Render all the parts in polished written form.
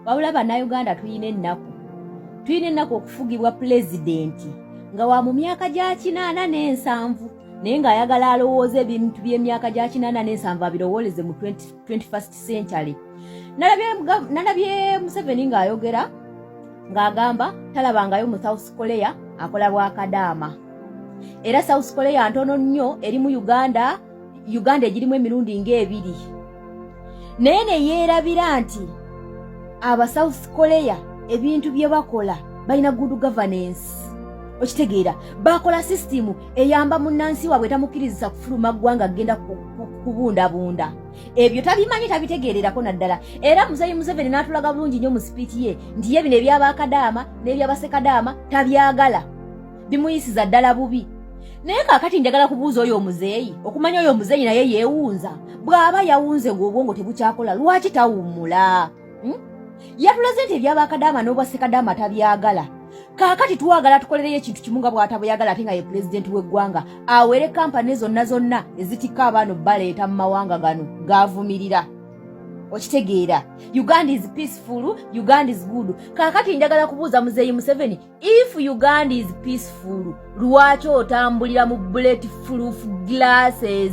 Wabula Bannayuganda tulina ennaku, tulina ennaku okufugibwa pulezidenti nga wa mu myaka gya 87, naye ng'ayagala alowooza ebintu by'emyaka gya 87 abirowooleze mu 21st century. Nalabye Museveni ng'ayogera ng'agamba talabangayo mu South Korea akola bwakadaama, era South Korea ntono nnyo eri mu Uganda. Uganda egirimu emirundi ng'ebiri, naye ne yeerabira nti aba South Korea ebintu bye bakola balina good governance. Okitegeera? Bakola sisitimu eyamba munnansi waabwe, tamukkirizisa kufuluma ggwanga agenda kubundabunda. Ebyo tabimanyi, tabitegeererako naddala. Era Muzeyi Museveni n'atulaga bulungi nnyo mu speech ye nti ye bino ebyabakadaama n'ebyabasekadaama tabyagala, bimuyisiza ddala bubi. Naye kaakati njagala kubuuza oyo omuzeeyi, okumanya oyo omuzeeyi naye yeewunza. Bw'aba yawunze ng'obwongo tebukyakola, lwaki tawummula? Yatulaze nti ebyabakadaama n'obwasekadaama tabyagala. Kaakati twagala tukolereyo ekintu kimu, nga bw'atabuyagala ate nga ye pulezidenti w'eggwanga, awere kampani zonna zonna ezitikka abaana obbaleeta mu mawanga gano gaavumirira. Okitegeera? Uganda is peaceful, Uganda is good. Kaakati njagala kubuuza Muzeeyi Museveni, if Uganda is peaceful, lwaki otambulira mu bullet proof glasses?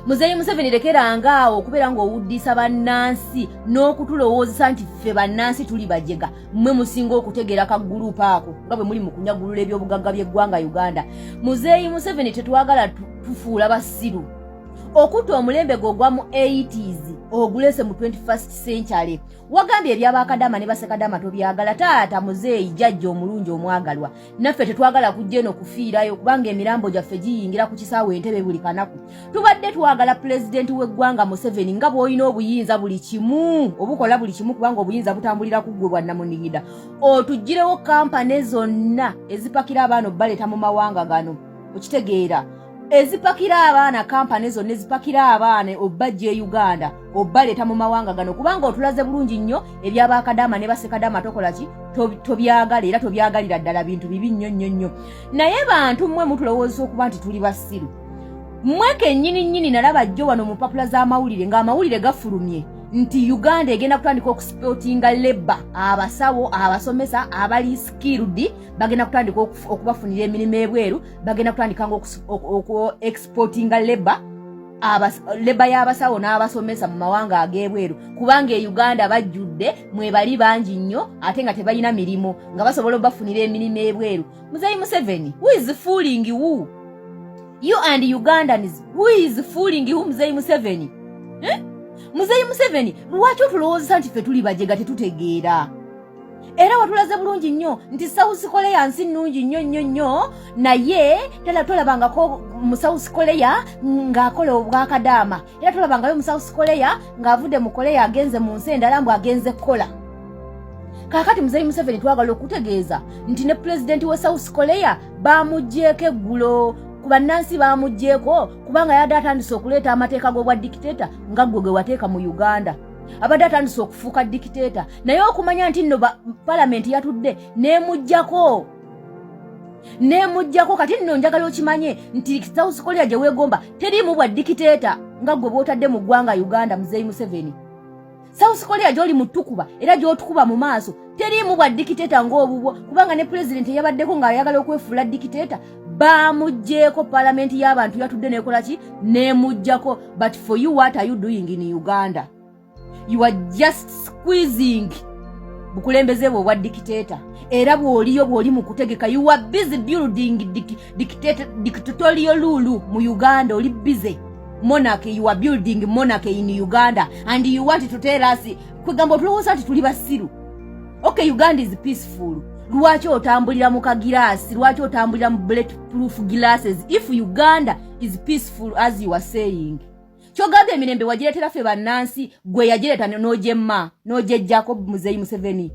Muzeeyi Museveni, lekeranga awo okubeera ng'owuddisa bannansi n'okutulowoozesa nti ffe bannansi tuli bajega, mmwe musinga okutegeera ka group ako nga bwe muli mu kunyagulula ebyobugagga by'eggwanga Uganda. Muzeeyi Museveni, tetwagala tufuula basiru. Okutta omulembe gwe ogwa mu 80s ogulese mu 21st century. Wagambye ebyabakadama ne basekadama tobyagala. Taata muzeeyi, jjajja omulungi omwagalwa, naffe tetwagala kujja eno kufiirayo, kubanga emirambo gyaffe giyingira ku kisaawe Entebe buli kanaku. Tubadde twagala pulezidenti w'eggwanga Museveni, nga bw'olina obuyinza buli kimu, obukola buli kimu, kubanga obuyinza butambulira ku ggwe bwannamunigida, otuggyirewo kampane zonna ezipakira abaana obbaleeta mu mawanga gano. Okitegeera? Ezipakira abaana, kampani zonna ezipakira abaana obbajja e Uganda obbaleeta mu mawanga gano, kubanga otulaze bulungi nnyo ebyabakadaama ne basekadaama tokola ki? Tobyagala, era tobyagalira ddala. Bintu bibi nnyo nnyo nnyo. Naye bantu mmwe mutulowoozesa okuba nti tuli basiru. Mmwe kennyini nnyini nalaba jjo wano mu mpapula z'amawulire ng'amawulire gafulumye nti Uganda egenda kutandika okuexportinga labour, abasawo, abasomesa abali skilled, bagenda kutandika okubafunira emirimu ebweru. Bagenda kutandika nga oku exportinga labour, labour y'abasawo n'abasomesa mu mawanga ag'ebweru, kubanga e Uganda bajjudde, mwebali bangi nnyo ate nga tebalina mirimu, nga basobola obafunira emirimu ebweru. Muzeyi Museveni, who is fooling who? You and Ugandans, who is fooling who? Muzeyi Museveni, eh? Muzeyi Museveni, lwaki otulowoozesa nti ffe tuli bajega, tetutegeera? Era watulaze bulungi nnyo nti South Korea nsi nnungi nnyo nnyo nnyo, naye tela tolabangako mu South Korea ng'akola obwakadaama, era tolabangayo mu South Korea ng'avudde mu Korea agenze mu nsi endala mbu agenze kukola. Kaakati Muzeyi Museveni, twagala okutegeeza nti ne pulezidenti wa South Korea bamuggyeko eggulo ku bannansi, bamuggyeko kubanga yadde atandise okuleeta amateeka g'obwa dictator nga ggwe ge wateeka mu Uganda. Abadde atandise okufuuka dictator, naye okumanya nti nno palamenti yatudde neemuggyako. Kati nno njagala okimanye nti South Korea gye weegomba teriimu bwa dictator nga ggwe bw'otadde mu ggwanga Uganda. Muzeeyi Museveni, South Korea gy'oli mu tukuba era gy'otukuba mu maaso teriimu bwa dictator ng'obubwo, kubanga ne pulezidenti eyabaddeko ng'ayagala okwefuula dictator bamuggyeko. Palamenti y'abantu yatudde nekola ki? Neemuggyako. But for you, what are you doing in Uganda? You are just squeezing bukulembeze bwe obwa dictator, era bw'oliyo bw'oli mu kutegeka. You are busy building dictatorial rule mu Uganda. Oli busy monarchy. You are building monarchy in Uganda and you want to tell us, kwegamba otulowooza nti tuli basiru. Okay, Uganda is peaceful. Lwaki otambulira mu kagiraasi? Lwaki otambulira mu bullet proof glasses if Uganda is peaceful as you are saying? Kyogambye emirembe wagireetera ffe bannansi, gwe yagireeta n'ogyemma n'ogyejjako. Muzeeyi Museveni,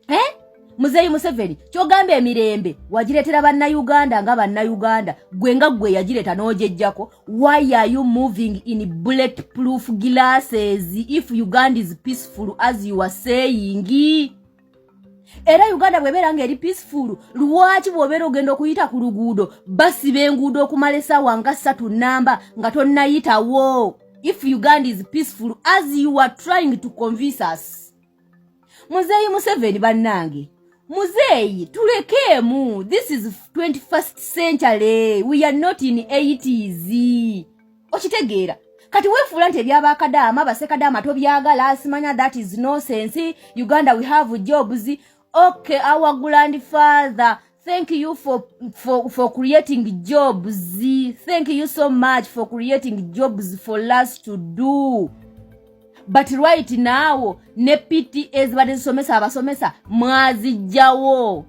eh? Muzeeyi Museveni, kyogamba emirembe wagireetera Bannayuganda nga Bannayuganda, gwe nga gwe yagireeta n'ogyejjako. Why are you moving in bullet proof glasses if Uganda is peaceful as you are saying? Era Uganda bw'ebeera ng'eri peaceful, lwaki bw'obeera ogenda okuyita ku luguudo basiba enguudo okumala essaawa nga 3 namba nga tonnayitawo? If Uganda is peaceful as you are trying to convince us, Muzeeyi Museveni, bannange, muzeeyi, tulekeemu. This is 21st century, we are not in 80s. Okitegeera? Kati weefuula nti ebyabakadaama, basekadaama tobyagala, simanya. That is nonsense. Uganda, we have jobs. Okay, our grandfather, thank you for creating jobs. Thank you so much for creating jobs for us to do. But right now ne PTA zibadde zisomesa abasomesa mwazijjawo.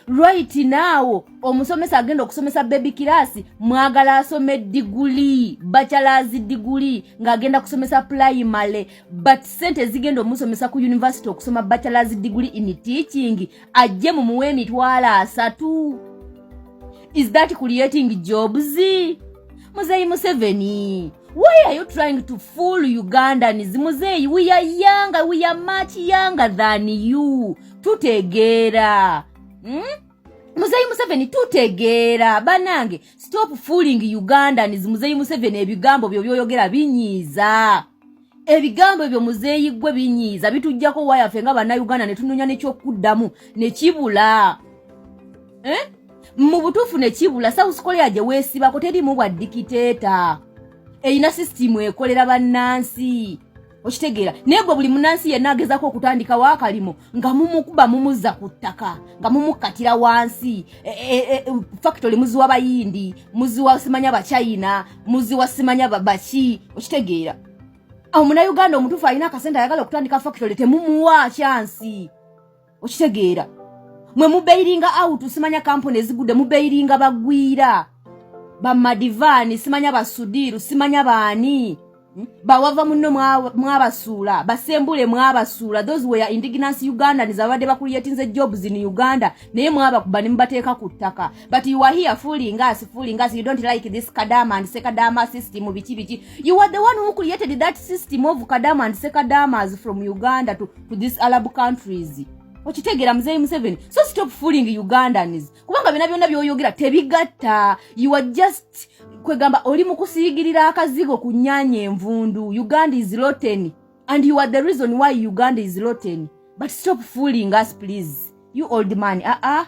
Right now omusomesa agenda okusomesa baby class mwagala asome diguli, bachelors degree, ng'agenda kusomesa primary, but sente zigenda omusomesa ku university okusoma bachelors degree in teaching ajje mumuwe 300,000. Is that creating jobs? Muzeyi Museveni, why are you trying to fool Ugandans? Muzeyi, we are younger, we are much younger than you. Tutegeera, Muzeyi Museveni, tutegeera. Banange, stop fooling Ugandans. Muzeyi Museveni, ebigambo byo byoyogera binyiiza. Ebigambo ebyo, muzeeyi, gwe binyiiza, bitujjako wayaffe nga Bannayuganda ne tunonya nekyokuddamu nekibula, eh? Mu butuufu nekibula. South Korea gye weesibako terimu bwa dictator, erina sisitimu ekolera bannansi. Okitegeera? Naye gwe buli munansi yenna agezako okutandikawo akalimo nga mumukuba, mumuzza ku ttaka, nga mumukkatira wansi. E, factory muziwa Bayindi, muziwa simanya Bachina, muziwa simanya baki. Okitegeera? Omunauganda omutuufu alina akasente ayagala okutandika factory temumuwa chance. Okitegeera? Mwe mubailinga out simanya kampuni ezigudde, mubailinga bagwira bamadivaani, simanya basudiiru, simanya baani. Bawava muno mwabasuula, basembule mwabasuula. Those were indigenous Ugandans abadde bacreatinze jobs in Uganda, naye mwabakuba ne mubateeka ku ttaka. But you are here fooling us, fooling us. You don't like this kadama and sekadama system, biki biki. You are the one who created that system of kadama and sekadamas from Uganda to these Arab countries. Okitegeera, muzeeyi Museveni? So stop fooling Ugandans, kubanga byonna byonna byoyogera tebigatta. You are just, kwegamba oli mu kusiigirira akazigo ku nnyanya envundu. Uganda is rotten and you are the reason why Uganda is rotten. But stop fooling us, please, you old man. Ah, ah.